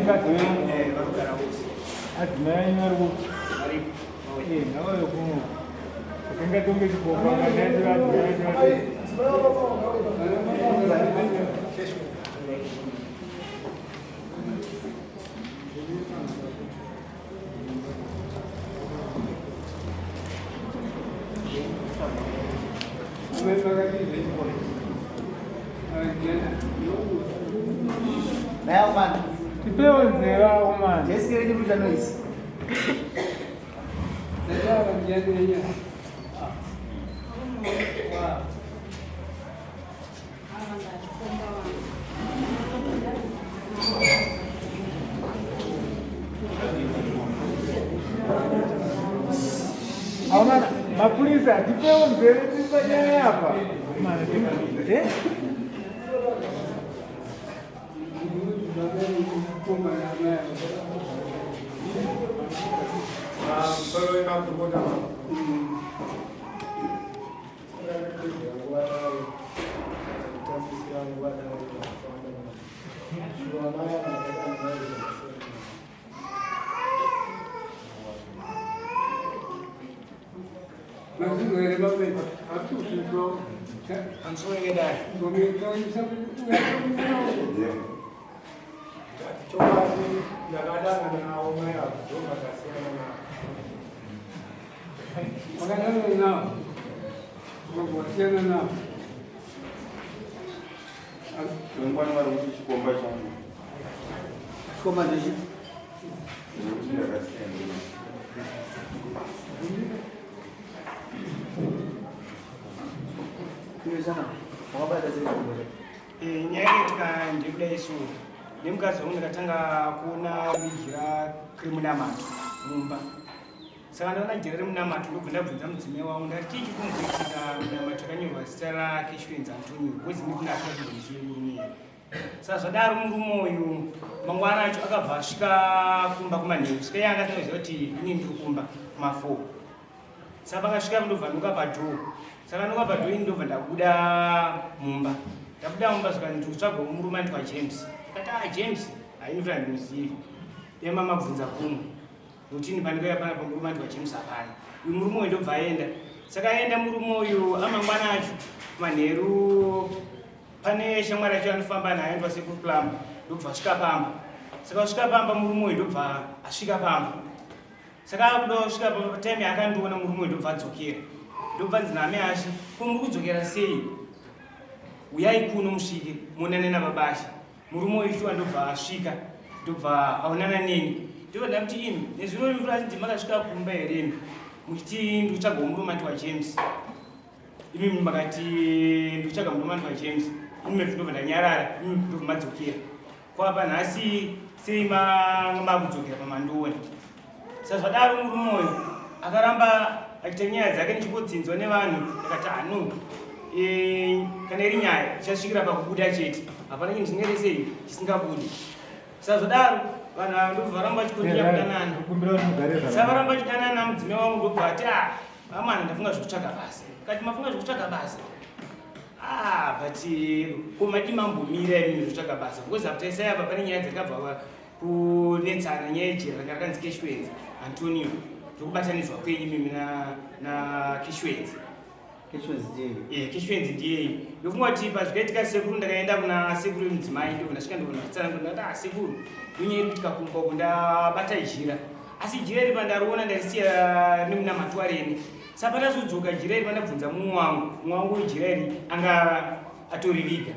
Nemukadzi wenyu? Eh, varikugara vose. Adzimai enyu vari kupi? Varipo. Eh, ngavauye kuno. Tingatonge chikomba ngatiati vadzimai vedu. Tipewo nzeve akomana. Deski renyu kuita noise. Akomana, mapurisa tipewo nzeve tiri panyaya apa. Mana, eh? Chokwadi ndakadana navo mai avo ndobva ndasiyana navo. Wakadana navo, wakasiyana navo. Mangwana vari kuti chikomba changu. Chikomba ndechi? Nekuti ndakasiyana navo. Iwe chama, wakabata sei chikomba chako? Eh, nyaya yakaitika ndekudai so nemukadzi wangu ndakatanga kuona jira remunamato mumba saka ndaona jira remunamato ndobva ndabvunza mudzimai wangu ndati chii chikumboitika munamato akanyorwa zita rake Shwenzi Antonio because ndikuna asingazvibvunziye murume iye saka zvadaro murume uyu mangwana acho akabva asvika kumba kumanheru svika iye anga asinakuziva kuti ini ndiri kumba kuma4 Saka pakasvika ndobva ndoka padhoo. Saka ndoka padhoo ini ndobva ndabuda mumba. Ndabuda mumba zvika ndikutsvaga murume anitwa James. Ndikati ah James, haini kuti handimuzivi. Dai mama bvunza kumwe. Nokuti ini pandikauya panapa murume anitwa James hapana. Uyu murume uyu ndobva aenda. Saka aenda murume uyu amangwana acho manheru pane shamwari yacho anofamba nayo anitwa sekuru Plumber ndobva asvika pamba. Saka asvika pamba murume uyu ndobva asvika pamba. Saka akuda kusvika patime yakandiona murume uyu ndobva adzokera. Ndobva nzi name ashe, ko muri kudzokera sei? Uyai kuno musvike muonane nababa ashe. Murume uyu shuwa ndobva asvika, ndobva aonana neni. Ndobva ndamuti imi, nezuro imi kuti makasvika kumba here imi? Muchiti ndikutsvaga murume anti waJames. Imi makati ndikutsvaga murume anti waJames. Imi ndobva ndanyarara, imi ndobva madzokera. Kwapa nhasi sei manga makudzokera pamandiona. Saka zvadaro murume uyu akaramba achiita nyaya dzake ndichingotsinzwa nevanhu ndakati hano e, kana iri nyaya ichasvikira pakubuda chete hapana chinhu chingaite sei chisingabudi. Saka zvadaro vanhu ava ndobva varamba vachikondinya kudanana. Saka varamba vachidanana mudzimai wangu ndobva ati ah vamwana ndafunga zvekutsvaga basa. Kati mafunga zvekutsvaga basa. Ah, but ko madi mambomira imi zvekutsvaga basa because apa taisai apa pane nyaya dzakabva kunetsana nyaya yejeri ranga rakanzi Keshwenzi Antonio ndokubatanidzwa kwenyu imimi na na Keshwenzi. Keshwenzi ndiye. Eh, Keshwenzi ndiye. Ndofunga kuti pazvikaitika sekuru ndakaenda kuna sekuru vemudzimai ndobva ndasvika ndobva ndatsanangura ndati ah sekuru nyaya iri kuitika kumba uku ndabata jira asi jira iri pandariona ndarisiya nemunamato wareni Saka pandazodzoka jira iri pandabvunza mumwe wangu, mumwe wangu wejira iri anga atoriviga.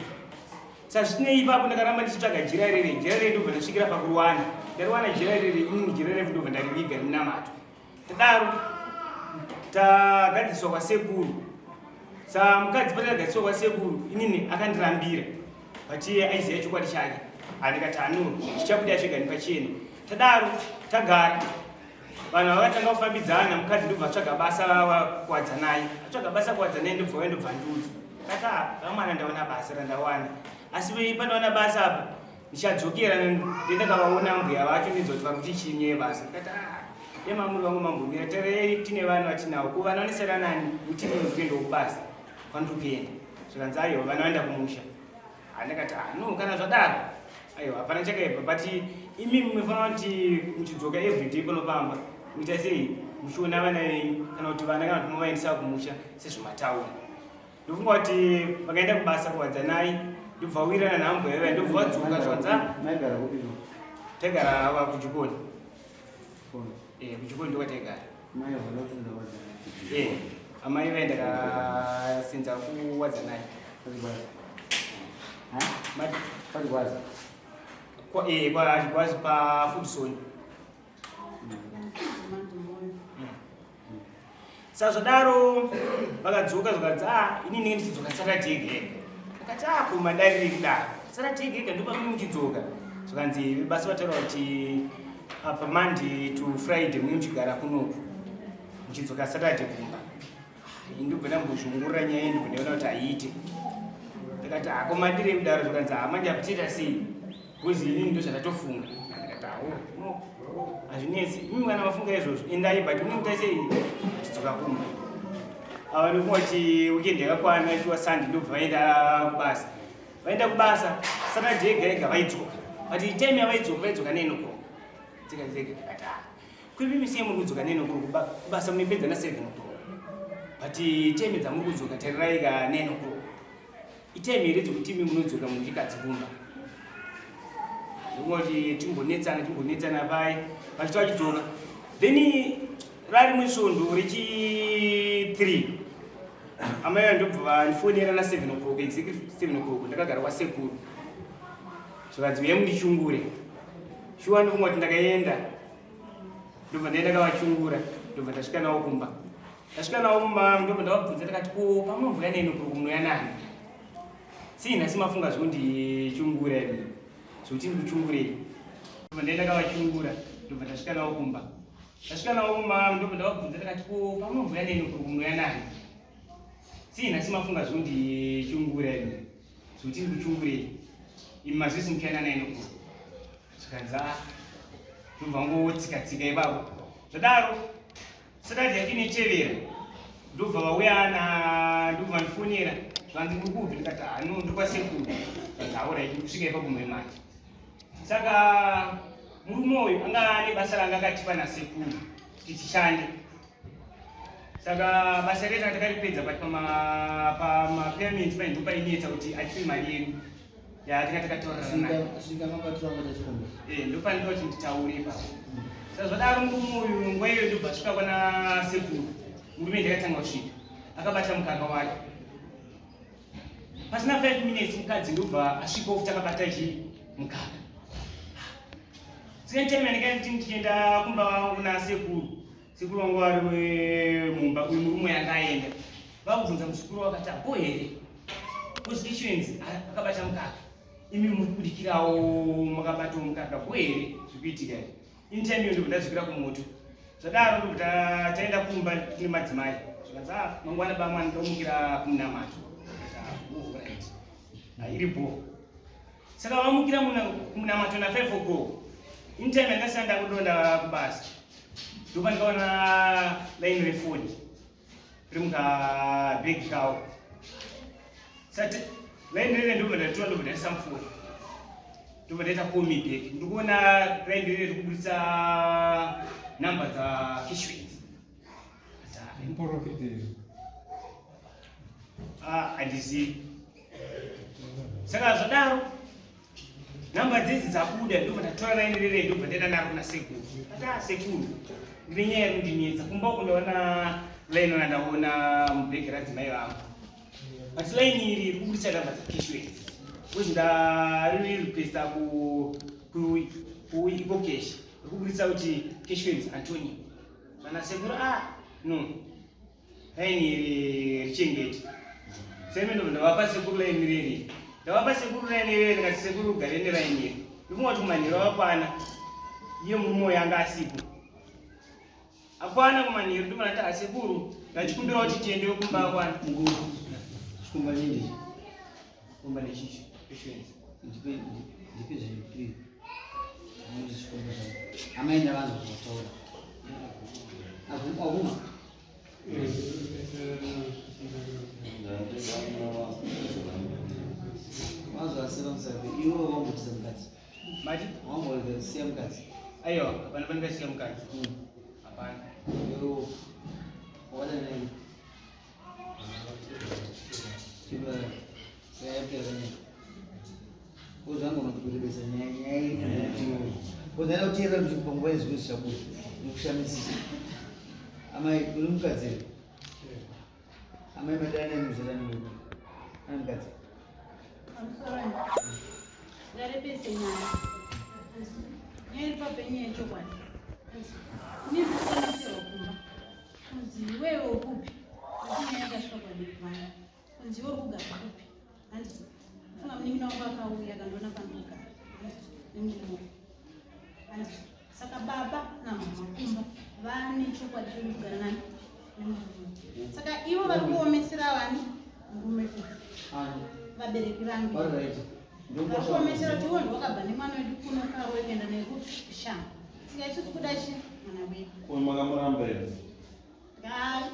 Saka zvisinei ipapo ndakaramba ndichitsvaga jira riri, jira riri ndobva ndasvikira pakuriwana. Ndariwana jira riri, inini jira riri ndobva ndariviga remunamato. Tadaro tagadziswa kwasekuru. Saka mukadzi patakagadziswa kwasekuru, inini akandirambira. But iye aiziva chokwadi chake. Andikati ano chichabuda chega nepachena. Tadaro tagara vanhu vakatanga kufambidzana mukadzi ndobva atsvaga basa kuwadzanai atsvaga basa kuwadzanai ndobva uya ndobva ndiudza kati ah, vamwana ndaona basa randawana asi vei pandaona basa apa ndichadzokera ndendakavaona mbuya vacho ndinzwa kuti vakuti chii nyaya yebasa kati ah, emamuri vangu mambomira tarei tine vanhu vatinawo ko vana vanesara nani kuti ndinokuendawo kubasa kwandiri kuenda zvikanzi aiwa vana vaenda kumusha Andakati ah no kana zvadaro. Aiwa, hapana chakaipa, but imi munofanira kuti muchidzoka everyday panopamba, muita sei muchiona vana venyu kana kuti vana kana kuti muvaendesa kumusha sezvemataura. Ndofunga kuti vakaenda kubasa kuwadzanai, ndobva wirirana nhambo yaiva, ndobva vadzoka zvanza. Maigara kupi? Taigara ava kujikoni. Eh, kujikoni ndokwataigara. Mai vanofunza wadzanai. Eh, amai vaenda kasenza kuwadzanai. Pachigwazi. Ha? Mati Pachigwazi. kwa eh kwa Chigwazi pa Foodson. Saka zvadaro vakadzoka zvikanzi, a ini ndinge ndichidzoka Saturday yega yega. Akati, a kumadariri kudaro Saturday yega yega ndopamune muchidzoka. Zvikanzi basa vataura kuti apa Monday to Friday mune muchigara kunoku, muchidzoka Saturday kumba. Ini ndobva ndambozviongorora nyaya iyi, ndobva ndaona kuti haiite. Ndakati, hako madirei kudaro? Zvikanzi, ha manje aputiita sei, because inini ndo zvandatofunga. Ndakati, awo no, hazvinetsi, imi kana mafunga izvozvo endai, but unomuta sei chidzoka kumba. Ava nokungoti weekend yakakwana, ichiwa Sunday, ndobva vaenda kubasa. Vaenda kubasa Saturday yega yega vaidzoka, but time yavaidzoka vaidzoka 9 o'clock dzega dzega. Ndakati, ah, kuimimi sei muri kudzoka 9 o'clock kubasa? Munopedza na 7 o'clock, but time dzamuri kudzoka tarirai ka, 9 o'clock itime here dzekuti imi munodzoka muchikadzi kumba? Ndingoti timbonetsana timbonetsana pai vachiti vachidzoka. Then rarimwe svondo rechi3 amai vandobva vandifonera na 7 o'clock, exactly 7 o'clock. Ndakagara kwasekuru, zvikanzi, uyai mundichungure. Shuwa ndofunga kuti ndakaenda, ndobva ndaenda kavachungura, ndobva ndasvika navo kumba. Ndasvika navo kumba, ndobva ndavabvunza, ndakati, ko pamunomboya 9 o'clock munoya nani? Sei nhasi mafunga zvokundichungura imi, zvokuti ndikuchungurei? Ndobva ndaenda kavachungura, ndobva ndasvika navo kumba. Ndasvika navo kumba, ndobva ndavabvunza, ndakati, ko pamunomboya 9 o'clock munoya nani? Sei nhasi mafunga zvokundichungura imi, zvokuti ndikuchungurei imi, mazvisi muchienda 9 o'clock? Zvikanzi, ah, ndobva ngotsika tsika ipapo. Zvadaro Saturday yakinetevera ndobva vauya na ndobva vandifonera, zvanzi, muri kupi? Ndikati, hano ndokwasekuru. Zvanzi, alright, kusvika ipapo memanje. Saka murume uyu anga ane basa ranga akatipa nasekuru kuti tishande. Saka basa redu takaripedza, but pamapayments pai ndopainetsa kuti atipe mari yedu yatinga takataurirana naye. Svika mabatiro anga tachikomba. Eh, ndofanira kuti nditaure ipapo. Saka zvadaro murume uyu nguva iyoyo ndobva asvika kwana sekuru. Murume ndakatanga kusvika akabata mukaka wake. Pasina 5 minutes mukadzi ndobva asvikawo futi akabata chi mukaka. Same time ndikati ndichienda kumba wangu nasekuru, sekuru wangu vari mumba, uyu murume yanga aenda. Vakubvunza muzukuru, wakati apo here constituency akabata mukaka, imi muri kubudikirawo makabatawo mukaka, bo here zviri kuitika here? In time iyo ndobva ndadzokera kumoto. Zvadaro ndobva taenda kumba kune madzimai. Zvikanzi, ah, mangwana bamwana ndomukira kumunamato. Ndikati, ah, oh, right. Ah, iri bo. Saka vamukira kumunamato na 5 o'clock. In time yandasina ndakudonda kubasa, ndopa ndikaona line refoni riri mukabhegi kawo. Sati line rere ndobva ndatora, ndobva ndaisa mufoni, ndobva ndaita call me back. Ndikuona line rere riri kubudisa namba dzaKishwens. Muprofiti. Handizivi. Saka zvadaro namba dzedzi dzabuda, ndobva ndatora line rere, ndobva ndaenda naro kuna sekuru. Ati, ah, sekuru, ndine nyaya iri kundinetsa kumba uku. Ndaona line randaona mubhegi radzimai vangu, but line iri riri kubudisa namba dzaKishwens, because ndariri requesta kuEcoCash, riri kubudisa kuti Kishwens Antonio. Zvana sekuru, ah, no, line iri richengete. Seme ndobva ndavapa sekuru line reri. Ndavapa sekuru line reri, ndikati, sekuru, gare neline iri. Ndifunga kuti kumanheru avakwana, iye murume uyu anga asipo. Akwana kumanheru, ndobva ndati, asekuru, ndachikumbira kuti tiendewe kumba akwana. Mukuru, chikomba chindichi? Kumba nechichi Patience. Ndipe zvipiri muti chikomba changu. Amai, ndavanzwa zvataura. Akuma. Vanzwa aseva musabe, iwe wambotisa mukadzi. Mati? Wambosiya mukadzi? Aiwa, hapana pandikasiya mukadzi. Hapana. Yo, wakadana naye? Chibara, sayapera nyaya. Uzangu unokurebesa nyaya nyaya iyi. Uzaenda kuteerera kuti panguva yezvimwe zvichabuda nekushamisika. Amai, uri mukadzi here? Amai madana nemuzera nemurume. Ane mukadzi. Pamusoro ngarepese nyaya. Nyaya iri papenyaya yechokwadi. Ini ndikuoneserwa kumba. Kunzi iwewe ukupi? Kuti nyaya yakasvika kwabereki vangu. Kunzi iwe uri kugara kupi? Handiti. Kufunga munin'ina wangu akauya akandiona pandinogara. Handiti. Nemurume wangu. Handiti. Saka baba namama kumba vane chokwadi chekuti kugara nani? Nemurume. Saka ivo vari kuomesera vani murume uyu. Ani. Vabereki vangu. All right. Vari kuomesera kuti iwo ndiwakabva nemwana wedu kuno karwe kuenda naye kushango. Saka isusu kuda chi mwana wedu. Ko makamuramba here?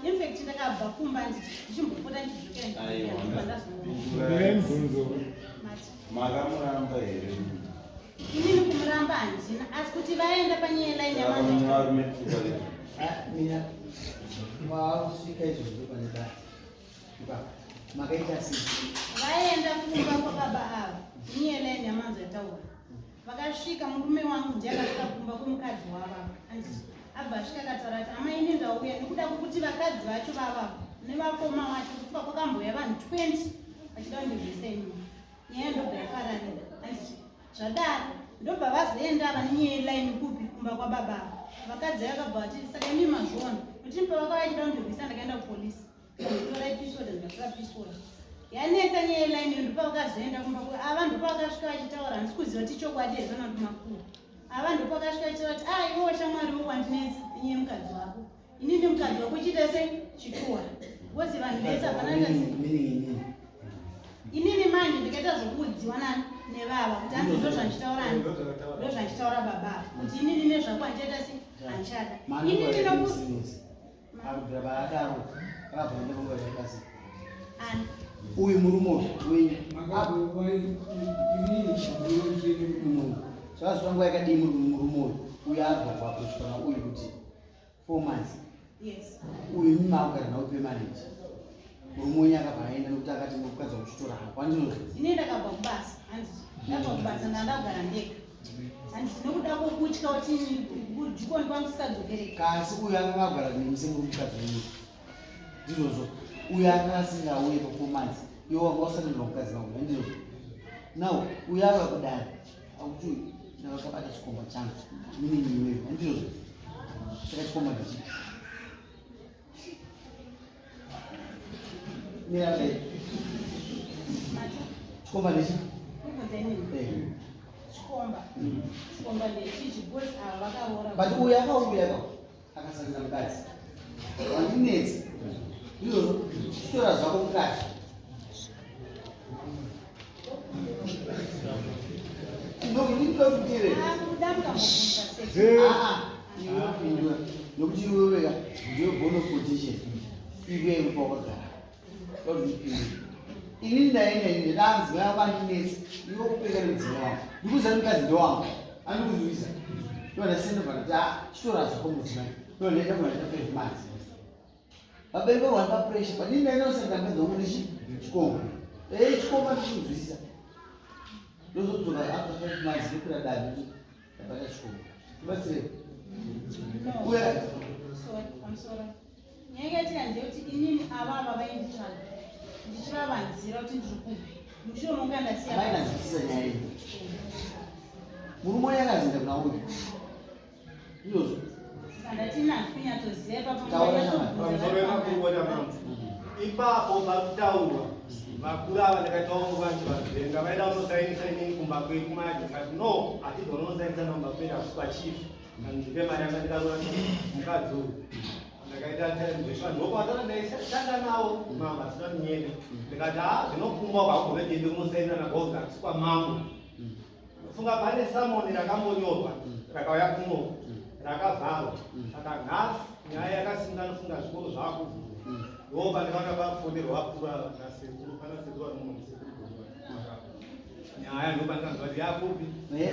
Infact ndakabva kumba ndichimbopota ndichidzokera Aiwa. ndibva ndazoona. Ndine mubvunzo. Mati. Makamuramba here? Inini kumuramba handina asi kuti vaenda panyaya yelaini Saka yamanzi. varume tuka Ah, mina wausvika izvozvo pane basa. Ipapo. Makaita sei? Vaenda kumba kwababa ava inyaya yelaini yamanzi yataura. Vakasvika murume wangu ndiye akasvika kumba kwemukadzi wavava. Handiti abva asvika akataura kuti amai ini ndauya nekuda kwekuti vakadzi vacho vavava nevakoma vacho kufa kwakambouya vanhu 20 vachida kundirwisa inini. Nyaya ndobva yafararira. Handiti zvadaro ndobva vazoenda vane nyaya yelaini kupi kumba kwababa ava. Vakadzi vakabva vati saka imi mazviona kuti pavakauya vachida kundirwisa ndakaenda kupolisi ndikatora episode ndikatora episode yanetsa nyaya yelaini iyo ndopavakazoenda kumba ava ndopavakasvika vachitaura handisi kuziva kuti chokwadi here kana kuti makuru ava ndopavakasvika vachitaura kuti a iwewo shamwari wo wandinetsa inyaya yemukadzi wako inini mukadzi wako chiita sei chituwa because vanhu vese hapana Meaning kasi inini. Inini manje ndikaita zvokuudziwa nani nevava kuti hanzi ndo zvandichitaura ani ndo zvandichitaura baba ava kuti inini nezvako handichaita sei handichada inini noku Akubvira paadaro akabva aenda panguva yakaita sei? Ani? Uyu murume uyu wenyu. Zvakazotora nguva yakadii murume uyu uyu abva kuapproach kana uyu kuti 4 months. Yes. Uyu imi maakugara nawo permanent. Murume wenyu akabva aenda nokuti akati mukadzi wakuchitora hako. Handinozvo. Ini ndakabva kubasa handiti ndabva kubasa ndanda kugara ndega handiti nekuda kwokutya kuti jikoni kwangu sisadzokereka. Kasi uyu anga akagara nemi semukadzi wenyu. Ndizvozvo. Uyu anga asingauye pa 4 months. Iwe wanga wasandirwa mukadzi wangu. Handizvozvo. Now uyu ava kudare akuti uyu ndakabata chikomba changu. Meaning iwewe. Handizvozvo. Saka chikomba ndechi. Mira dai. Mati. Chikomba ndechi. Kubvunza inini. Chikomba. Chikomba ndechichi because ava vakaroora. But uyu akauya ka akasanisa mukadzi. Wandinetsa. Ndizvozvo. Chitora zvako mukadzi. Ndinoda kuteerera. Ah, kuda mukambobvunza sei. Ah, iwe pindura. Nokuti iwe wega ndiwe bone of contention. Iwe pawakagara. Ndopindura. Inini ndaenda ini ndaa mudzimai wako andinetsa. Iwe kupeka nemudzimai wako. Ndikuziva mukadzi ndewangu. Andikuzivisa. Ndonasendobva ndati ah chitora zvako mudzimai. Ndondaenda kunoita 5 months. Vabereki vangu vari papressure. But ini ndaenda kusenda mukadzi wangu nechi chikomba. Eh chikomba ndikunzwisisa. Ndozodzoka after 5 months ndokwira dare kuti ndabata chikomba. Tibatsirei. No. Uya. Sorry, I'm sorry. Nyaya yakaitika ndeyekuti inini avava vainditsvaga ndichivavanzira kuti ndiri kupi mushure monga ndasiya Amai ndanzwisisa nyaya iyi. Murume uyu akazinda kuna uyu. Ndizvozvo. Saka ndati kunyatsoziva ipapo. Taura shamwari. Pamusoro pemakurukota mambo ipapo pakutaurwa vakuru ava ndakaitawo vanhu vabvenga vaida kunosainisa inini kumba kwedu manje ndikati no hatizonosainisa kumba kwedu asi kwachief kandipe mari yanga ndikaroora mukadzi uyu ndakaita ndokwatana ndaishanda navo mambo asina kunyenda ndikati ha zvinokumba kwakugove tiende kunosainisa nagozi akusi kwamambo funga pane samoni rakambonyorwa rakauya kuno rakavharwa saka nhasi nyaya yakasimba nofunga zvikoro zvakuvhurwa ndo pandikaona pafonerwa vakuru ava nasekuru pana sekuru vari mumwe sekuru. Nyaya ndopandikanzwa kuti yakupi.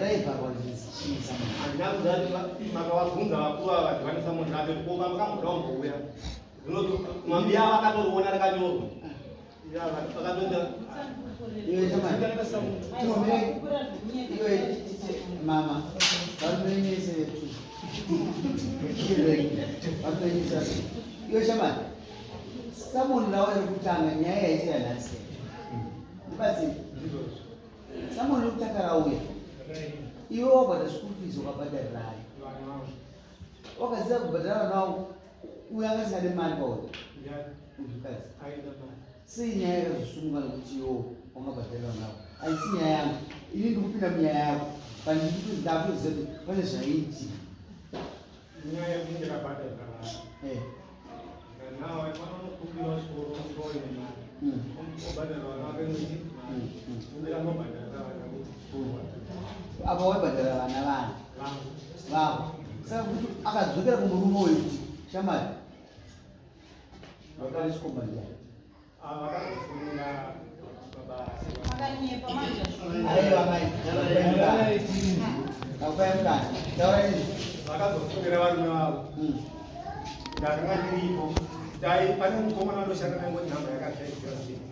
Raivharwa chii samoni? Handina kuziva kuti makavabvunza vakuru ava kuti vane samoni racho ko makamboda kumbouya. Zvinoti mambiya vakatoriona rakanyorwa. Ya vakatoita Iwe samani. Iwe mama, varume vetu. Varume vese. Iwe shamani. Samoni rauya rekutanga nyaya yaitira nhasi. Ndibatsire. Samoni rekutanga rauya. Iwe wabhadhara school fees wakabhadharira ayo. Wakaziva kubhadhara vana vako uyo angasingade mari pauri. Mukadzi. Sei nyaya yakazosumuka nekuti iwo wangabhadharira vana vako? Haisi nyaya yangu. Ini ndikupinda munyaya yako. Pandikuti ndakuziva kuti pane zvaiitika. Nyaya yekuti ndakabhadharira vana. Nawo vanokumbira chikoro kutoine mari. Obhadhara vana vake mwedzi mari. Ndakambobhadharira vana kuchikoro. Apa waibhadhara vana vana vavo. Saka kuti akadzokera kumurume uyu kuti shamwari vakare chikomba ndiyani? Vakazofonera baba. Makanyepa manje. Aiwa mai. Ndakupai mukana. Taura izvi. Vakazofonera varume vavo. Ndakanga ndiripo. Tai pane mukomana anoshanda naye ngoti nhamba yakazvaidzira zvinhu.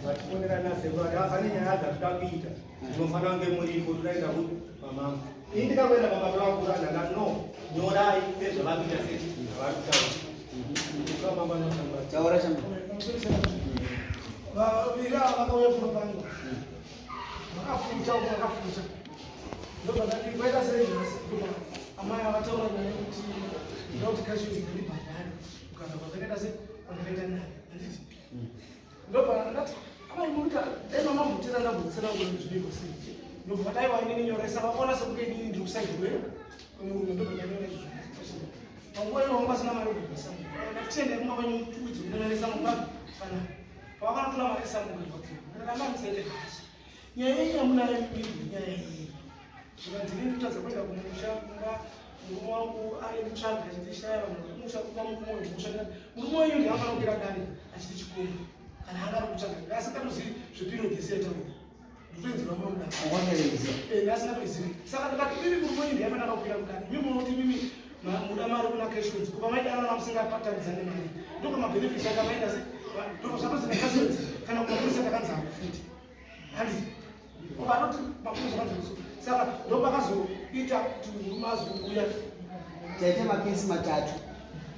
Vatifonera nasekuru vati pane nyaya dzatoda kuita. Munofanira kunge muripo todaenda kupi pamama. Ini ndikakuenda pamama vakuru ndakati no nyorai sezvavakuita sezvavari kutaura. Mama anoshanda. Taura chamba. Vaviri ava vakauya kumba kwangu vakafuta uko vakafuta ndobva ndati kwaita sei nhasi ndobva amai avataura nyaya yekuti ndoda kuti kashi ndibhadhare kugara kwandakaita sei kwandakaita naye handiti ndobva ndati amai mukuti dai mamambotera ndambotsera kuti zvinoitwa sei ndobva dai wainini nyoresa vakaona sekunge inini ndiri kusaidi kwemurume ndobva ndanyora izvozvo panguva iyo vanga vasina mari yekubvisa ndatiendai kumba kwenyu tuidzi kunonyoresa mumba kana pavakanotora mari yesambo ndakati musaite hasha nyaya iyi yamunayo miviri nyaya iyi zvikanzi inini ndotadza kuenda kumusha kumba murume wangu ainditsvaga achindishaya vanhu vekumusha kuba murume uyu musha murume wenyu ndiye anofanira kukwira dare achiti chikomba kana anga ari kutsvaga asingatozivi zveperiod yese yataura ndotoenzerwa muno mudare asingatozivi saka ndikati mimi murume wenyu ndiye anofanira kukwira kudare mimi munoti mimi muda mari kuna cashwords kuva maidanana musingapatanizane mari ndoko mabenefits aka maenda se ndoko zvatozi necashwords kana kumapurisa takanzi hakufuti handiti ukanoti mapurisa zvakanzi so saka ndopakazoita kuti murume azouya. Taita makesi matatu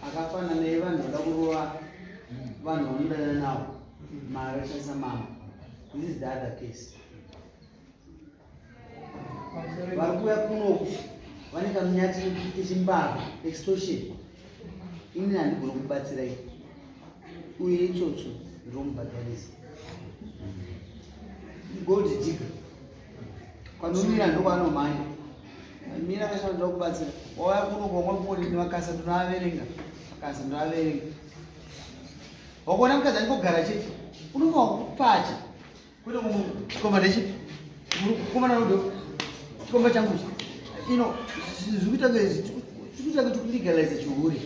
akafanana evanhu vada kurova vanhu vanodanana navo mari vashandisa mama. This is the other case. Vari kuuya kunoku vane kamunyati kechimbavha extortion. Ini handigoni kubatsirai uye itsotso ndomubhadharisa. Gold digger kwanomira ndokwanomhanya mira akashandira kubatsira wauya kuno kwamwa kuone nevakasa ndinoaverenga akasa ndinoaverenga wakuona mukadzi andikogara chete unofanwa kupacha kwete chikomba ndechipi mukomana udo chikomba changu ichi ino zvikuita kunge tikulegalize chihure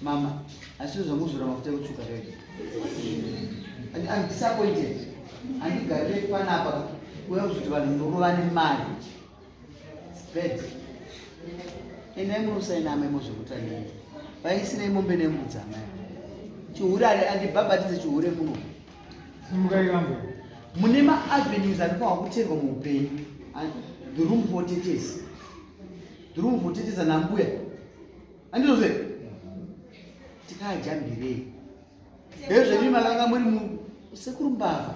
mama asi zvanguzora mafuta ekutsvuka kaita. I'm disappointed. Handigarire panapa kuuya kuzoti vanhu munorova nemari. It's bad. Endai munosaina amai mozvekutanei. Vaisirei mombe nembudzi amai. Chihure handibhabhatidze chihure muno. Simukai kambo. Mune maavenues anofanirwa kuteerwa muupenyu. The room for tetes. The room for tetes anambuya. Handizvo tikajambirei. Hezvo makanga muri sekuru mbavha.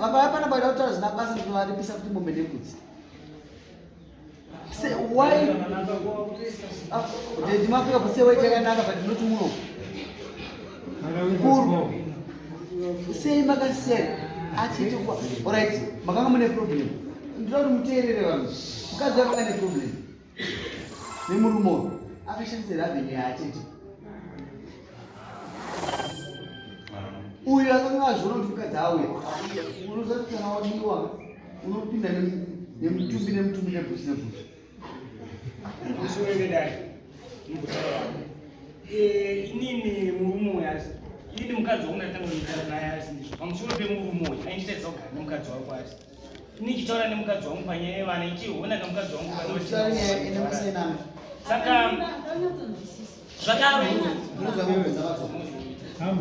Vakauya pana vaida kutaura zvisina basa ndinovaripisa kuti mombe nembudzi. Se why Dedi mafika kusewa chakanaka but not muno. Kuru. Sei makasiyana achiti kwa alright makanga mune problem. Ndinoda kuti muteerere vanhu. Mukadzi akanga ane problem. Nemurume uyu akashandisa raven yaatete. Uyu akanga azviona kuti mukadzi auya. Unoziva kuti kana wadiwa unopinda nemutumbi nemutumbi nebhutsu nebhutsu. Musoro wedare mukutaura wangu. Inini murume uyu asi Ini mukadzi wangu ndatanga kuita naye asi ndizvo. Pamusoro pemurume uyu ainditarisa kugara nemukadzi wangu asi. Ini ndichitaura nemukadzi wangu panyaya yevana ichiona kamukadzi wangu Uchitaura nyaya ine musainana. Saka zvadaro Aiwa,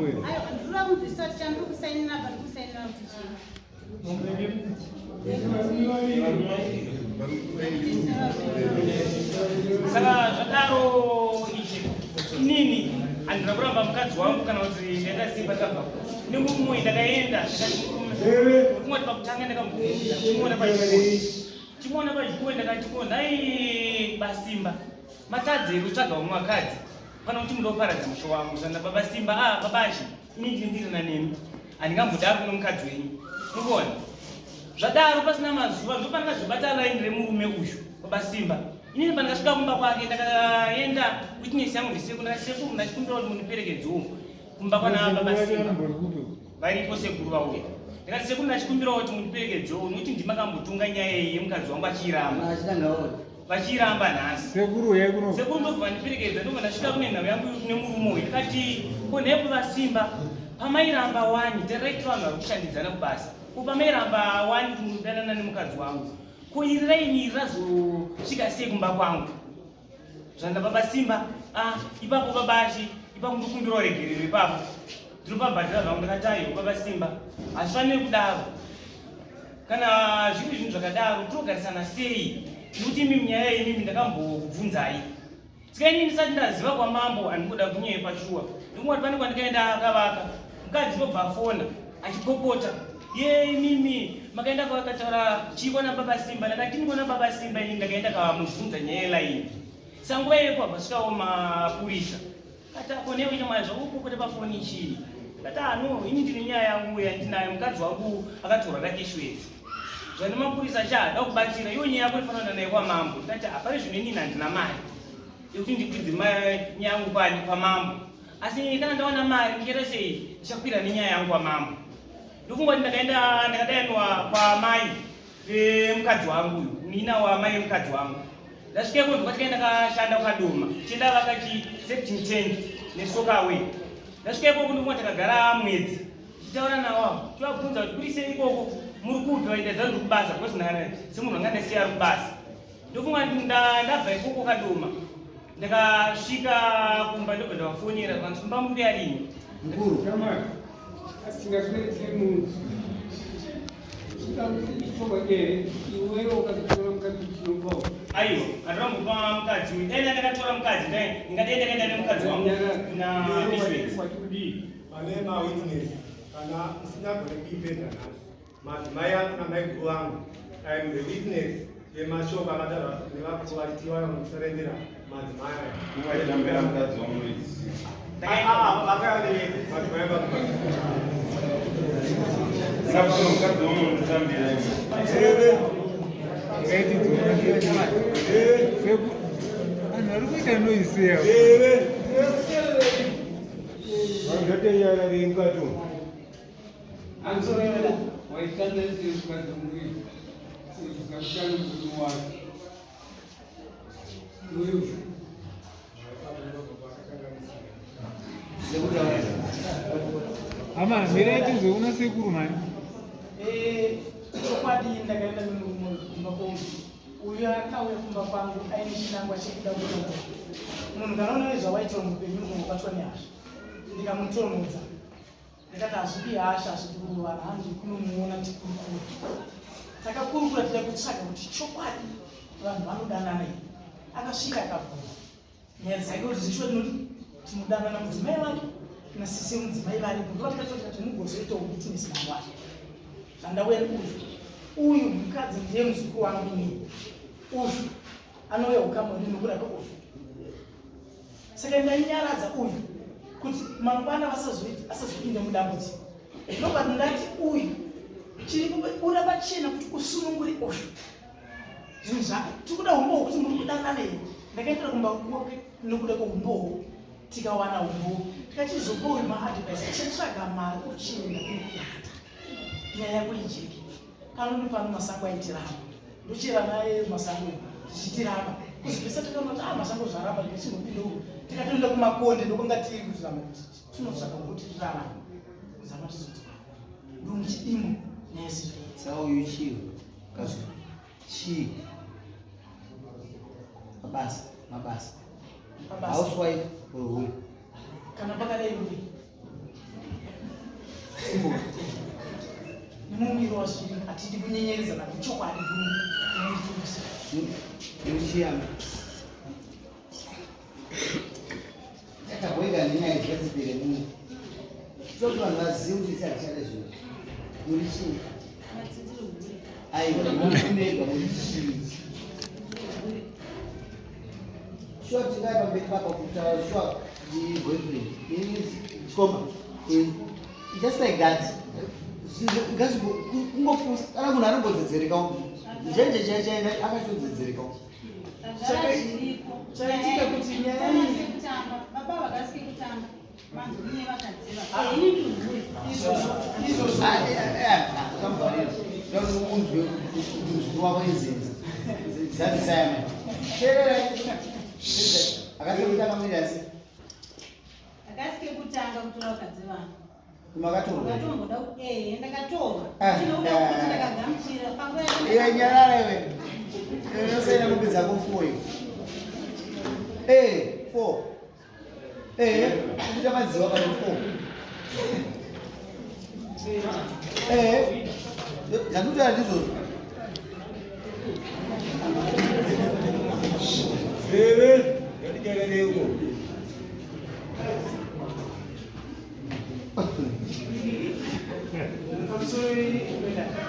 ndinoda kunzwisisa kuti chandiri kusainira apa ndiri kusainira kuti chii. Saka zvadaro ishe, inini handina kuramba mukadzi wangu kana kuti ndaita sei patabva nemurume ndakaenda ndikati murume kumati pakutanga ndakambobvunza chimuona pachikoro chimuona pachikoro ndakati ko nhai basimba matadza here kutsvaga vamwe vakadzi pano kuti muda kuparadza musha wangu zvana baba simba ah babashi ini ndiri ndirina nemi handingambodaro kuno mukadzi wenyu mukuona zvadaro pasina mazuva ndopandakazobata laini remurume uyu baba simba inini pandakasvika kumba kwake ndakaenda witness yangu ndisekuru ndakati sekuru ndachikumbira kuti mundiperekedzewo kumba kwana baba simba varipo sekuru vauya ndikati sekuru ndachikumbirawo kuti mundiperekedzewo nokuti ndimakambotunga nyaya iyi yemukadzi wangu achiramba vachiramba nhasi Sekuru uyai kuno. Sekuru ndobva vandiperekedza ndobva ndasvika kune nhau yangu nemurume uyu ndikati ko nhepo vasimba pamairamba wani taraiti vanhu vari kushandidzana kubasa ko pamairamba wani kudanana nemukadzi wangu ko iri raini iri razosvika sei kumba kwangu zvanda baba simba ah ipapo babashi ipapo ndokumbirawo regerero ipapo ndinopabhadhira zvangu ndakati aiwa baba simba hazvifaniri kudaro Kana zviri zvinhu zvakadaro togarisana sei? Nekuti imi nyaya imimi ndakambokubvunzai. Saka ini ndisati ndaziva kwamambo andikuda kunyepa shuwa. Ndikungoti pane kwandikaenda akavaka. Mukadzi ndobva afona achipopota. Ye imimi makaenda kwakataura chii kwana baba Simba ndakati ndikona baba Simba ini ndakaenda kamubvunza nyaya yelaini. Sanguva iyoyo kwabva svikawo mapurisa. Kati ako newe chamwari zvakupopota pafoni chii? Kati ano ini ndine nyaya yangu yandinayo mukadzi wangu akatorwa nakeshwedzi. Zvane mapurisa cha da kubatsira iwe nyaya yako inofanana nayo kwamambo. Ndati hapari zvino inini handina mari yekuti ndikwidze nyaya yangu kwani kwamambo. Asi kana ndawana mari ndichaita sei? Ndichakwira nenyaya yangu kwamambo. Ndofunga kuti ndakaenda ndakadainwa kwamai vemukadzi wangu uyu nina wamai vemukadzi wangu ndasvika ikoko ndokatikaenda kashanda kukadoma chienda vaka chi septic tank nesokawe ndasvika ikoko ndokuma takagara mwedzi tichitaura nawo avo tivabvunza kuti kuri sei ikoko muri kupi vaita dzanzi kubasa because semunhu anga ndasiya ari kubasa ndofunga ndabva ikoko kadoma ndakasvika kumba ndobva ndavafonera kanzi kumba muri kuya rini mukuru aiwa andinomupa mukadzi uyu dai ndakatora mukadzi dai ndingadai ndakaenda nemukadzi wangu na ishwedzi pane mawitness kana usingagone kuipedza nhasi Madzimai angu namaiguru vangu, I am the witness yemashoko akataurwa nevakuru vachiti vaya vanosurrendera madzimai aya. Uwaitambira mukadzi wangu idzi. Vakauya nevese madzimai vangu. Saka mukadzi wangu unotambira imi. Vanhu vari kuita noise yavo. Vanhu zvateinyararei mukati umu. Hama, mirai tizoona sekuru mani. Eh, chokwadi ndakaenda nemurume kumba kwangu uyu akauya kumba kwangu aine chinangwa chekuda kuroora munhu kana unoe zvawaitwa muupenyu unobatwa nehasha ndikamutonhodza Ndakati hazvidi hasha hazvidi kurovana hanzi kunomuona tikurukure. Takakurukura tida kutsvaga kuti chokwadi vanhu vanodanana here. Akasvika akabvuma nyaya dzake kuti zvishuwa tinoti tinodanana mudzimai wake nasisi mudzimai varipo ndovatikatoti kuti mugozoitawo witness mangwana. Zvandauya uyu uyu mukadzi ndiye muzukuru wangu inini uyu anouya ukama hwedu nokuda kweuyu saka ndainyaradza uyu kuti mangwana asazopinda mudambudziko ndobva ndati uyu chiri kubuda pachena kuti usunungure uyu zvinhu zvako tiri kuda umbowo kuti muri kudanana here ndakaendera kumba kwake nokuda kweumbowo tikawana umbowo tikachizopa uyu maadvice chitsvaga mari uchienda kunokuyata nyaya yako ijeke pano nepano masango aitiramba ndochera naye masango zvichitiramba kuzopesa takaona kuti ah masango zvaramba ndinochimbopinda uku Tikatoenda kumakonde ndokwanga tiri kuzama kuti tinotsvaka kuti tirarame. Kuzama tizodzoka. Ndomuchidimbu nyaya yese. Sauyu chii? Kazi. Chii? Mabasa, mabasa. Mabasa. Housewife or hure? Kana pakadai hure. Simple. Nemumwiro wazviri hatidi kunyenyeredzana kuchokwadi kunonditukusa. Muchiyama. Takaboika nenyaya dzakadzipere muno. Toti vanhu vazive kuti isi hatichada zvinhu. Muri chii? Aiwa, muri mega muri chii? Sure tingai pamberi papa kutaura sure ndi boyfriend. Ini chikomba. Just like that. Kungofusa kana munhu anongodzedzerekawo. Njenje chai chai akatodzedzerekawo. Zvagara zviriko. Chaitika kuti nyaya iyi- Sekutanga, baba vakasike kutanga manzwi mune vakadziva. Ini ndiri hure. Izvozvo izvozvo. Unzwe muzukuru wako inzenza zadzisayama akasekutanga muirasi Akasike kutanga kutora vakadzi vangu. makatorwa Ndakatomboda ehe ndakatorwa. Ah, Chinokuda ah. kuti ndakagamuchira panguva iwe nyarara iwe unosaina mombe dzako four iwe eh four eh kuita madziwa kana four eh zvandikutaura ndizvozvo Zeve, ngatidyarane uko. Pamusoro wena.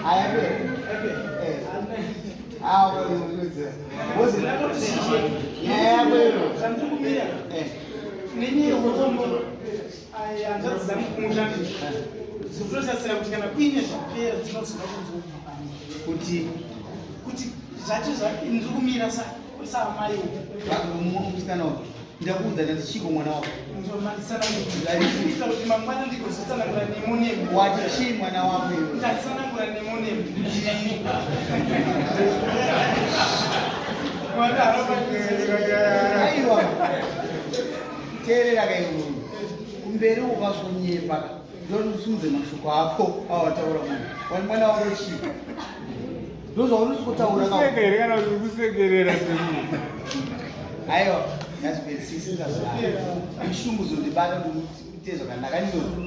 Ayapera. Ayapera. Eh. Ah, unoziva. Wozi nyaya yako iyo. Zvandiri kumira. Eh. Nenyaya yekutombo hanzvadzi dzangu kumusha dzinototarisira kuti kana kuine zvapera dzinozoda kunzwa kubva Kuti kuti zvacho ndiri kumira saamai musikana wako ndakuudza ndati chiko mwana wako. ndotsanangura kuti mangwana ndigozotsanangura nemo nemo Wati chii mwana wako iwe? ndatsanangura nemo nemo mwana Aiwa. Teerera kai munhu. Kumberi ukazonyepa ndonosumudze mashoko ako awataura munhu. Wani mwana wako chii? Ndozvaunosikotaura Kuseka here kana kuti kusekerera semunhu? Aiwa, ngazvipedzisise zvazvaa. Ishungu zondibata kuti uite zvakanaka ndizvozvo.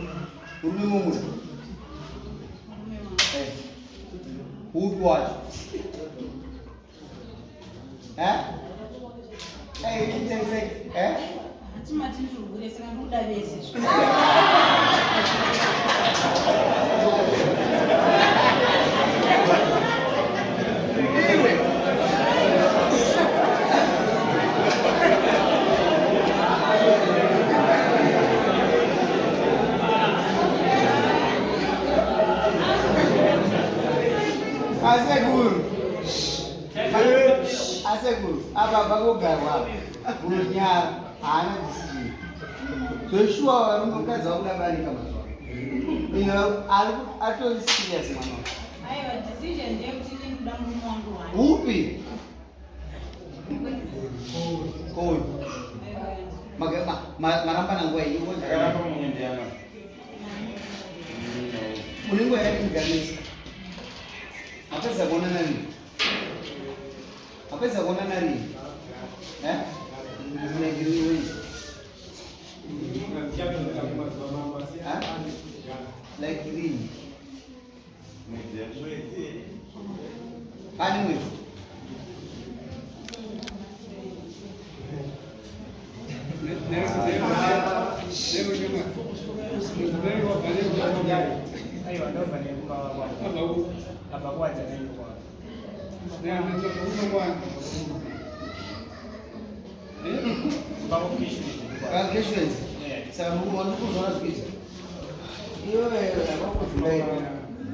Urume mumwe. Eh. Upi wacho? Eh? Eh, itarisai. Eh? Hatimati ndiri hure saka ndikuda vese. Iwe. Asekuru. Asekuru, apa pakugarwa apa. Munyara haana decision. Zveshuwa varume mukadzi wakuda barika mazuva. Ino ari atori serious mwana. wake. Aiwa decision ndeyekuti ini ndikuda murume wangu wani. Upi? Koyu. Maramba nguva iyi. Ndakaramba mumwe ndiana. Une nguva yakadini Mapedza kuonana rini? Mapedza kuonana rini? Eh? Like rini when? Eh? Like rini? Mwedzi. Pani mwedzi? Aiwa ndobva nekumba kwako. Abva kuwadza nendo kwako. Kumba kwakukishwe. Kakeshwenzi? Saka wandikuzona zvikuita? Iwewe akakuzungaira.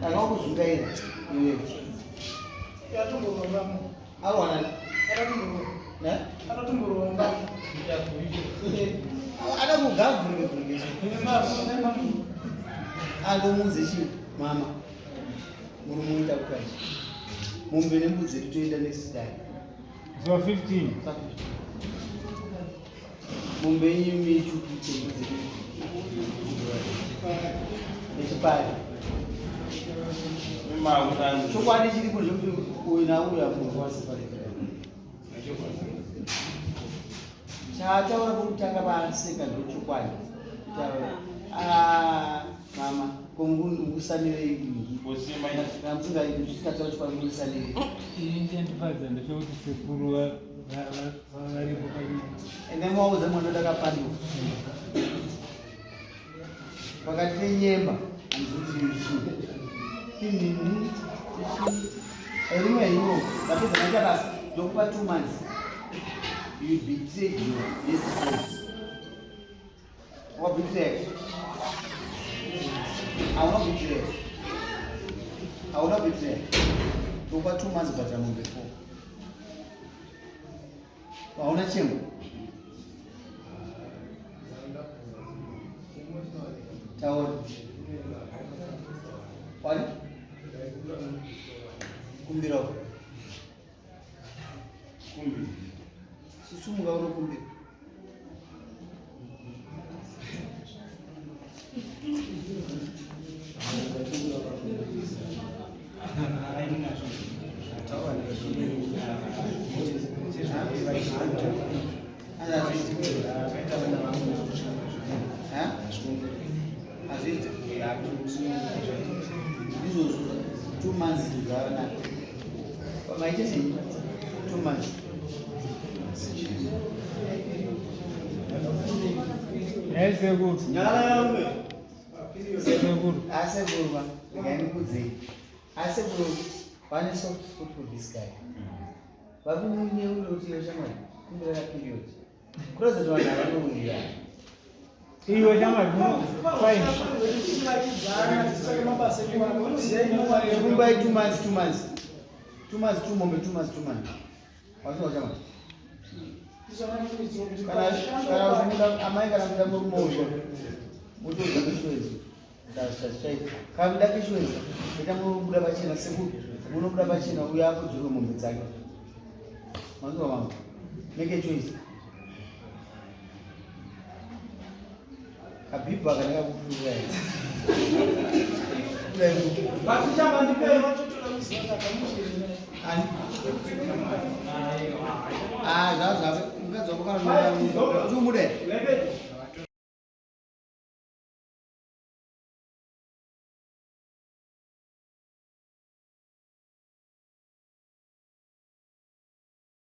Akakuzungaira. Iwewe. Akatomboromba. Awana. Ne? Akatomboromba. Ada kugavhurike vhurike. Angomuudze chii mama murume unoita kukachi mombe nembudzi dzedu toenda next day Zuva 15. Mombe yenyu michutu chembudzi nechipari. Chokwadi chiripo ndechekuti uyu nauyu amunhu waseparate. Chaataura pokutanga paaseka ndochokwadi. Ah, mama, kongusanirei musingataura chokwadi mungusanirei. Ini chandifadza ndechekuti sekuru varipo panyaya. Ende mwaudza mwana ndakapanduka. Pakati penyemba handizivi chii. Inini rimwe iro ndapedza maita basa ndokupa 2 months. You betrayed your best friend. What betrayed? I will not betray. I will not betray. Ndokupa 2 months but I'm on the phone. Hauna chemo? Taura. Wani? Kumbira. Kumbira. Sisumuka unokumbira. Hazviiti. Izvozvo 2 months zvakanaka. Maite sei? 2 months. Nhai sekuru. Sekuru. Asekuru va, regai ndikuudzei. Asekuru vane soft spot for this guy. Vari kumunyeura kuti iwe shamwari kumbira period. Kuratidza kuti vanhu havanowirirana. Iwe shamwari fine. Kumbai 2 months, 2 months. 2 months, 2 mombe, 2 months, 2 months. Wazvinzwa shamwari? Kana kana uchimuda amai kana kuda murume uyu motoudza keshuwenzi zvaita kana kuda keshuwenzi ita munobuda pachena sekuru munobuda pachena uyo akudzurwe mombe dzake manzwa mama make a choice kabhibha kana kakupfuura Ah, zvazvo mukadzi wako kana uchimuda here?